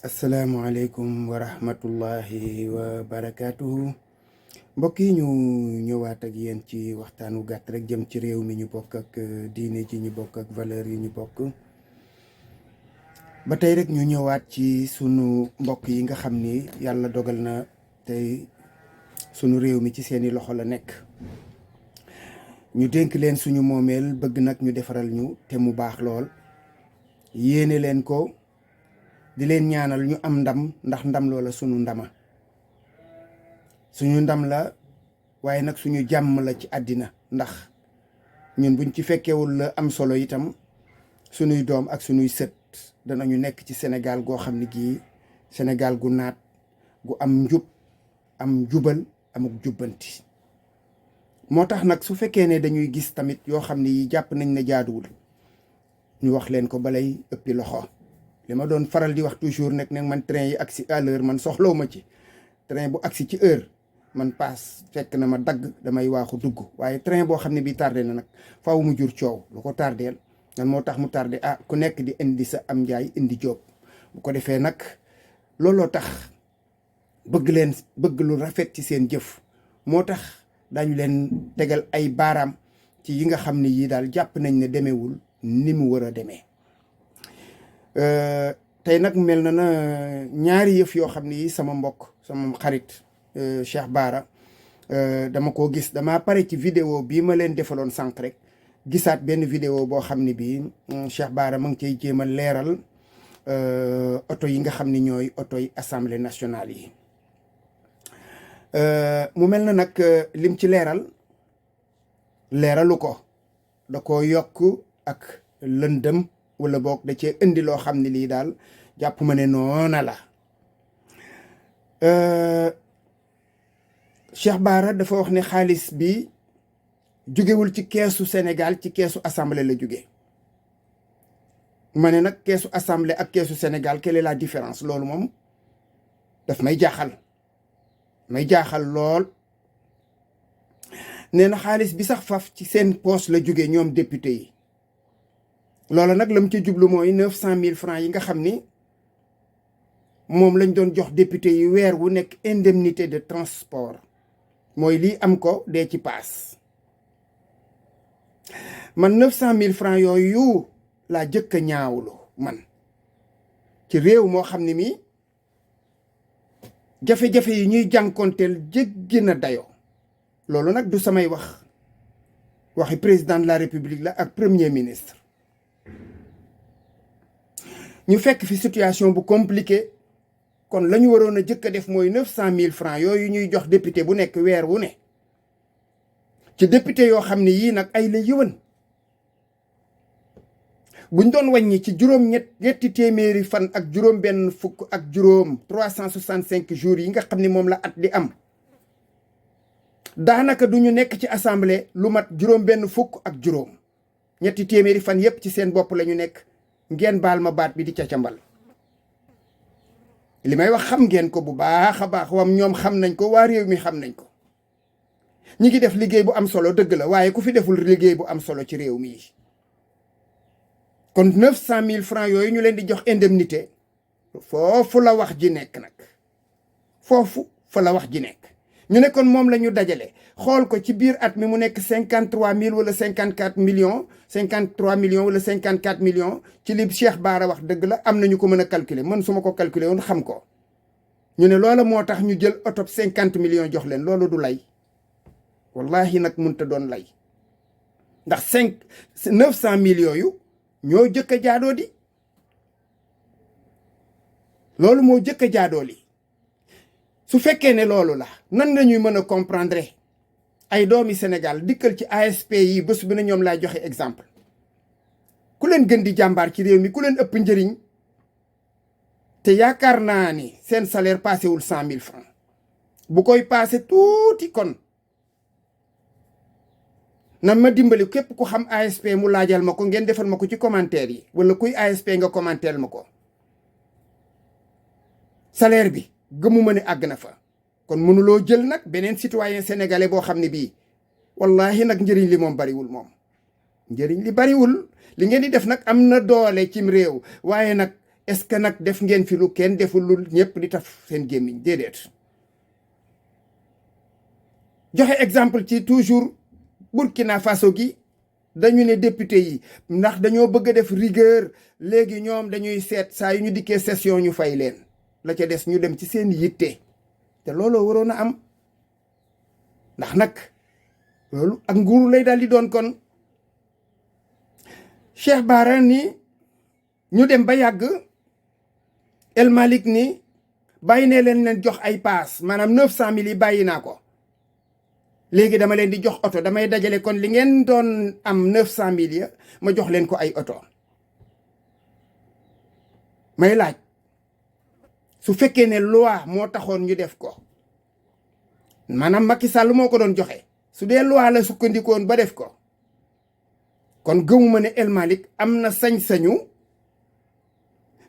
asalaamualeykum wa rahmatullahi wa barakaatuhu. Mbokk yi ñu ñëwaat ak yéen ci waxtaanu gàtt rek jëm ci réew mi ñu bokk ak diine ji ñu bokk ak valeur yi ñu bokk. ba tey rek ñu ñëwaat ci sunu mbokk yi nga xam ni yàlla dogal na tey sunu réew mi ci seeni loxo la nekk. ñu dénk leen suñu moomeel bëgg nag ñu defaral ñu te mu baax lool yéene leen ko. di leen ñaanal ñu am ndam ndax ndam loola suñu ndam la waaye nag suñu jàmm la ci àddina ndax ñun buñ ci fekkewul la am solo itam suñuy doom ak suñuy sët danañu nekk ci Sénégal goo xam ne gii Sénégal gu naat gu am njub am jubal amuk jubbanti. moo tax nag su fekkee ne dañuy gis tamit yoo xam ne yi jàpp nañ ne jaaduwul ñu wax leen ko balay ëppi loxo. li ma doon faral di wax toujours nag man train yi agsi à l'heure man soxlaw ma ci train bu agsi ci heure man paas fekk na ma dagg damay waaxu dugg waaye train boo xam ne bii tardé na nag faaw mu jur coow lu ko tardeel lan moo tax mu tardé ku nekk di indi sa am njaay indi jóob bu ko defee nag looloo tax bëgg lu rafet ci seen jëf moo tax dañu leen tegal ay baaraam ci yi nga xam ne yii daal jàpp nañ ne demewul ni mu war a demee. tey nag mel na ñaari yëf yoo xam ni sama mbokk sama xarit Cheikh Bara dama ko gis dama pare ci vidéo bii ma leen defaloon sànq rek gisaat benn vidéo boo xam ne bii Cheikh Bara ma ngi cay jéem a leeral oto yi nga xam ni ñooy oto yi assemblée nationale yi. mu mel na nag lim ci leeralu ko da ko yokk ak lëndëm wala boog da cee indi loo xam ne lii daal jàpp ma ne noona la. Cheikh Bara dafa wax ne xaalis bi jugewul ci keesu Sénégal ci keesu assemblée la jóge ma ne nag keesu assemblée ak keesu Sénégal quelle est la différence loolu moom daf may jaaxal lool. nee na xaalis bi sax faf ci seen poche la jóge ñoom député yi. loola nag la mu ci jublu mooy 900 000 francs yi nga xam ni moom lañ doon jox député yi weer wu nekk indemnité de transport mooy lii am ko dee ci paas. man 900 000 francs yooyu laa jëkk a ñaawlu man ci réew moo xam ne mi jafe-jafe yi ñuy jànkoonteel jéggi na dayoo. loolu nag du samay waxi président de la république la ak premier ministre. ñu fekk fi situation bu compliqué kon la ñu waroon a jëkk a def mooy 900 000 francs yooyu ñuy jox député bu nekk weer wu ne ci député yoo xam ne yii nag ay la yëwan buñ doon wàññi ci ñetti téeméeri fan ak juróom benn fukk ak juróom 365 jours yi nga xam ne moom la at di am daanaka du ñu nekk ci assemblée lu mat juróom benn fukk ak juróom ñetti téeméeri fan yépp ci seen bopp la ñu nekk. ngeen baal ma baat bi di cacambal li may wax xam ngeen ko bu baax a baax wam ñoom xam nañ ko waa réew mi xam nañ ko ñi ngi def liggéey bu am solo dëgg la waaye ku fi deful liggéey bu am solo ci réew mi kon 900 000 francs yooyu ñu leen di jox indemnité foofu la wax ji nekk nag foofu fa la wax ji nekk ñu ne kon moom la ñu dajale xool ko ci biir at mi mu nekk 53 000 wala 54 millions 53 millions wala 54 millions ci li Cheikh Bara wax dëgg la am nañu ko mën a calculer man su ma ko calculer woon xam ko ñu ne loola moo tax ñu jël oto 50 millions jox leen loolu du lay wallahi nag mënta doon lay ndax 900 000 yooyu ñoo jëkk a jaadoo di loolu moo jëkk a jaadoo li su fekkee ne loolu la nan lañuy mën a comprendre ay doomi Sénégal dikkal ci ASP yi bés bi na ñoom laay joxe exemple ku leen gën di jàmbaar ci réew mi ku leen ëpp njëriñ te yaakaar naa ni seen salaire passé wul 100 000 francs bu koy passé tuuti kon na ma dimbali képp ku xam ASP mu laajal ma ko ngeen defal ma ko ci commentaire yi wala kuy ASP nga commentaire ma ko salaire bi gëmuma ne àgg na fa kon mënuloo jël nag beneen citoyen sénégalais boo xam ne bii wallahi nag njëriñ li moom bariwul moom njëriñ li bariwul li ngeen di def nag am na doole cim réew waaye nag est-ce que nag def ngeen fi lu kenn deful lu ñëpp di taf seen gémmiñ déedéet. joxe exemple ci toujours Burkina Faso gi dañu ne député yi ndax dañoo bëgg a def rigueur léegi ñoom dañuy seet saa yu ñu dikkee session ñu fay leen la ca des ñu dem ci seen yitte te looloo waroon a am ndax nag loolu ak nguuru lay daal di doon kon. Cheikh Bara ni ñu dem ba yàgg El Malick ni bàyyi ne leen jox ay paas maanaam 900 000 yi bàyyi naa ko léegi dama leen di jox oto damay dajale kon li ngeen doon am 900 000 ya ma jox leen ko ay oto. may laaj su fekkee ne loi moo taxoon ñu def ko maanaam Macky Sall moo ko doon joxe su dee loi la sukkandikoon ba def ko kon gëmuma ne El Malick am na sañ-sañu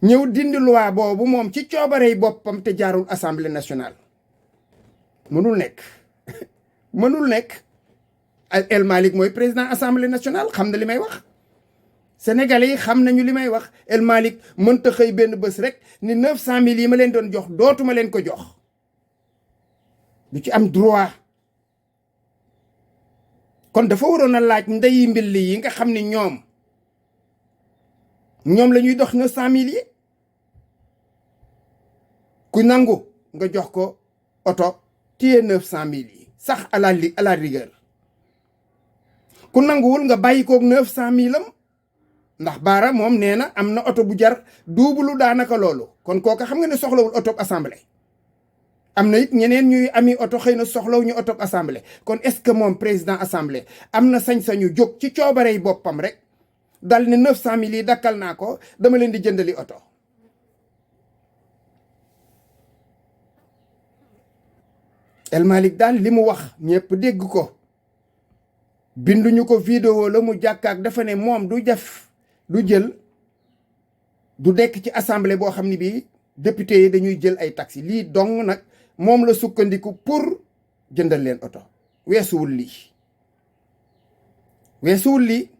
ñëw dindi loi boobu moom ci coobarey boppam te jaarul assemblée nationale mënul nekk mënul nekk. El Malick mooy président assemblée nationale xam na li may wax sénégalais yi xam nañu li may wax. El Malick mënta xëy benn bés rek ni 900 000 yi ma leen doon jox dootuma leen ko jox du ci am droit. kon dafa waroon a laaj ndeyi mbill yi nga xam ne ñoom la ñuy dox 900 000 yi ku nangu nga jox ko oto téye 900 000 yi sax à la rigueur ku nanguwul nga bàyyi koog 900 000 am ndax Bara moom nee na am na oto bu jar duubulu daanaka loolu kon kooka xam nga ne soxlawul oto assemblée. am na it ñeneen ñuy ami oto xëy na soxlaw ñu oto assemblée kon est-ce que moom président assemblée am na sañ-sañu jóg ci coobarey boppam rek dal ne 900 000 yi dakkal naa ko dama leen di jëndali oto. El Malick daal li mu wax ñëpp dégg ko binduñu ko vidéo la mu jàkkaak dafa ne moom du jël du dekk ci assemblée boo xam ne bii député yi dañuy jël ay taxi lii dong nag moom la sukkandiku pour jëndal leen oto weesuwul lii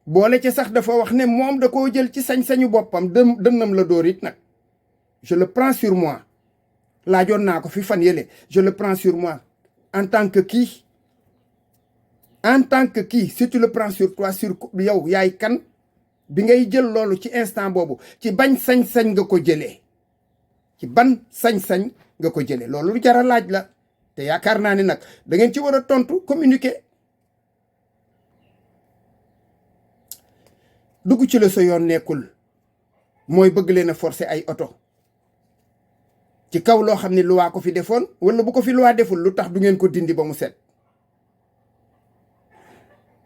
boole ca sax dafa wax ne moom da koo jël ci sañ-sañu boppam dënnam la dóor it nag je le prends sur moi laajoon naa ko fi fan yële je le prends sur moi en tant que qui si tu le prends sur toi sur yow yaay kan bi ngay jël loolu ci instant boobu ci bañ sañ-sañ nga ko jëlee ci ban sañ-sañ nga ko jëlee loolu lu jar a laaj la te yaakaar naa ni nag da ngeen ci war a tontu communiquer. dugg ci la sa yoon nekkul mooy bëgg leen a forcer ay oto ci kaw loo xam ne loi ko fi defoon wala bu ko fi loi deful lu tax du ngeen ko dindi ba mu set.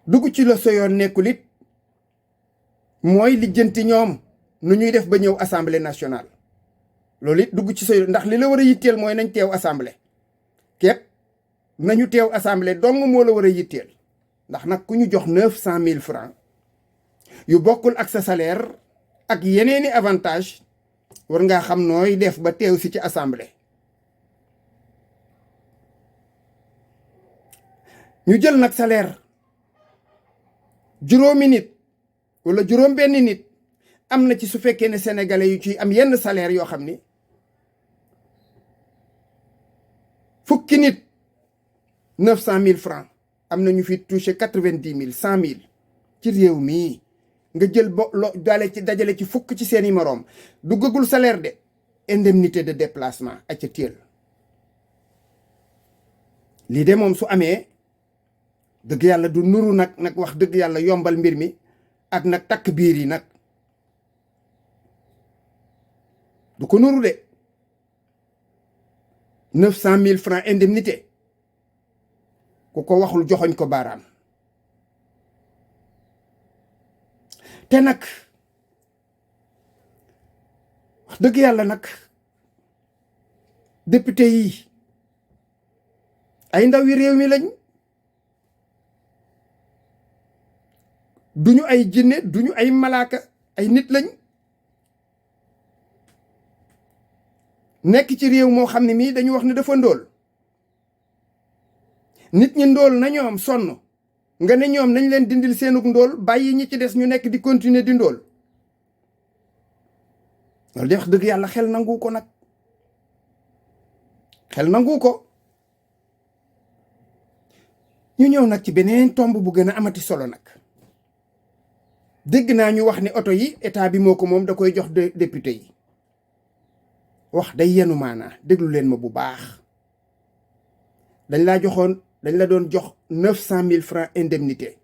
dugg ci la sa yoon nekkul it mooy lijjanti ñoom nu ñuy def ba ñëw assemblée nationale loolu it dugg ci sa yoon ndax li la war a yitteel mooy nañ teew assemblée képp nañu teew assemblée dong moo la war a yitteel ndax nag ku ñu jox 900 000 francs yu bokkul ak sa salaire ak yeneeni avantage war ngaa xam nooy def ba teew si ci assemblée. ñu jël nag salaire juróomi nit wala juróom benn nit am na ci su fekkee ne sénégalais yu ci am yenn salaire yoo xam ni fukki nit 900 000 francs am na ñu fi touché 90 000 100 000 ci réew mii nga jël dajale ci fukk ci seeni moroom duggagul salaire de indemnité de déplacement ak ca téel lii de moom su amee dëgg yàlla du nuru nag wax dëgg yàlla yombal mbir mi ak nag takk biir yi nag du ko nuru de 900 000 francs indemnité ku ko waxul joxoñ ko baaraam te nag wax dëgg yàlla nag député yi ay ndaw yi réew mi lañ duñu ay jinne duñu ay malaaka ay nit lañ nekk ci réew moo xam ne mii dañu wax ne dafa ndóol nit ñi ndóol na ñoom sonn nga ne ñoom nañ leen dindil seenug ndóol bàyyi ñi ci des ñu nekk di continuer di ndóol loolu de wax dëgg yàlla xel nangu ko nag, xel nangu ko. ñu ñëw nag ci beneen tomb bu gën a amati solo nag. dégg naa ñu wax ni oto yi état bi moo ko moom da koy jox député yi. wax day yenu maanaa déglu leen ma bu baax. dañ la doon jox 900 000 francs indemnité.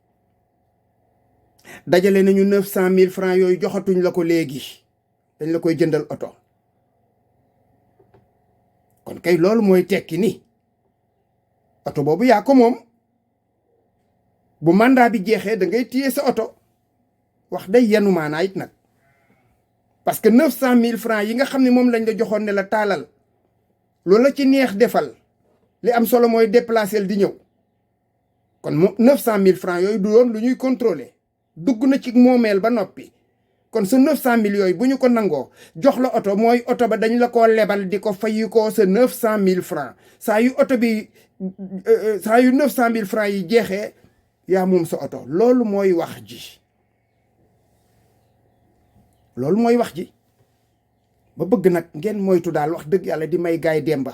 dajale nañu 900 000 francs yooyu joxatuñ la ko léegi. dañ la koy jëndal oto. kon kay loolu mooy tekki ni oto boobu yaa ko moom. bu mandat bi jeexee da ngay téye sa oto. wax day yenu maanaa it nag. parce que 900 000 francs yi nga xam ne moom lañ la joxoon ne la taalal. loolu la ci neex defal. li am solo mooy déplacer di ñëw. kon moom 900 000 francs yooyu du doon lu ñuy contrôler. dugg na ci moomeel ba noppi. kon sa 900 000 yooyu bu ñu ko nangoo jox la oto mooy oto ba dañ la koo lebal di ko fayi ko sa 900 000 francs saa yu oto bi saa yu 900 000 francs yi jeexee yaa moom sa oto loolu mooy wax ji. loolu mooy wax ji. ba bëgg nag ngeen moytu daal wax dëgg yàlla di may gaay demba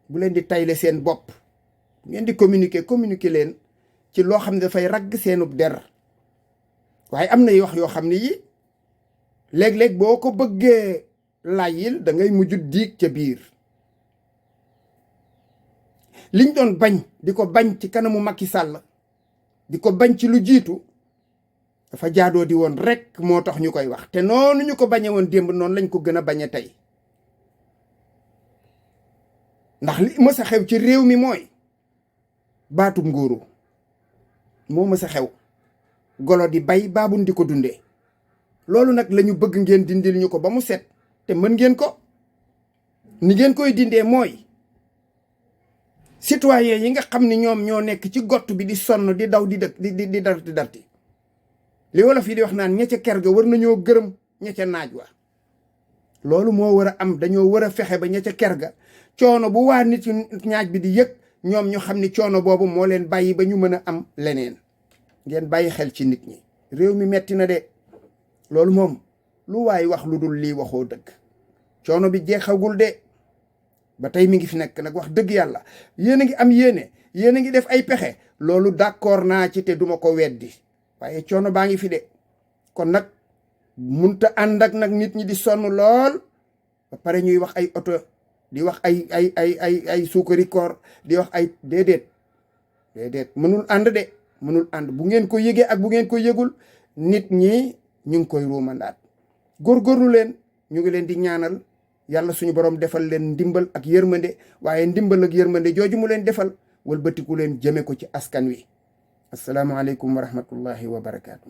bu leen di tayle seen bopp bu ngeen di communiquer leen ci loo xam ne dafay ragg seenub der waaye am na wax yoo xam ne yi léeg-léeg boo ko bëggee layyil da ngay mujj diig ca biir. liñ doon bañ di ko bañ ci kanamu Macky Sall di ko bañ ci lu jiitu dafa jaadoo di woon rek moo tax ñu koy wax te noonu ñu ko bañe woon démb noonu lañ ko gën a bañe tey. ndax li mës a xew ci réew mi mooy baatum ngóoru moo mës a xew golo di bay baabun di ko dundee. loolu nag lañu bëgg ngeen dindil ñu ko ba mu set te mën ngeen ko. ni ngeen koy dindee mooy citoyen yi nga xam ni ñoom ñoo nekk ci gott bi di sonn di daw di dëkk di darti li wolof yi di wax naan ña ca ker ga war nañoo gërëm ña ca naaj wa. loolu moo war a am dañoo war a fexe ba ña ca ker ga coono bu waa nit ñaaj bi di yëg ñoom ñu xam ni coono boobu moo leen bàyyi ba ñu mën a am leneen. ngeen bàyyi xel ci nit ñi réew mi metti na de. loolu moom lu waay wax lu dul lii waxoo dëgg coono bi jeexagul de ba tey mi ngi fi nekk nag wax dëgg yàlla yéen a ngi am yéene yéen a ngi def ay pexe loolu d'accord naa ci te duma ko weddi waaye coono baa ngi fi de kon nag munta ànd ak nag nit ñi di sonn lool ba pare ñuy wax ay oto di wax ay suukari koor di wax ay déedéet mënul ànd de mënul ànd bu ngeen ko yëgee ak bu ngeen ko yëgul nit ñi ñu ngi koy ruumandaat góorgóorlu leen ñu ngi leen di ñaanal yàlla suñu borom defal leen ndimbal ak yërmande waaye ndimbal ak yërmande jooju mu leen defal wëlbatiku leen jëme ko ci askan wi asalaamaaleykum wa rahmatullahi wa barakaatu.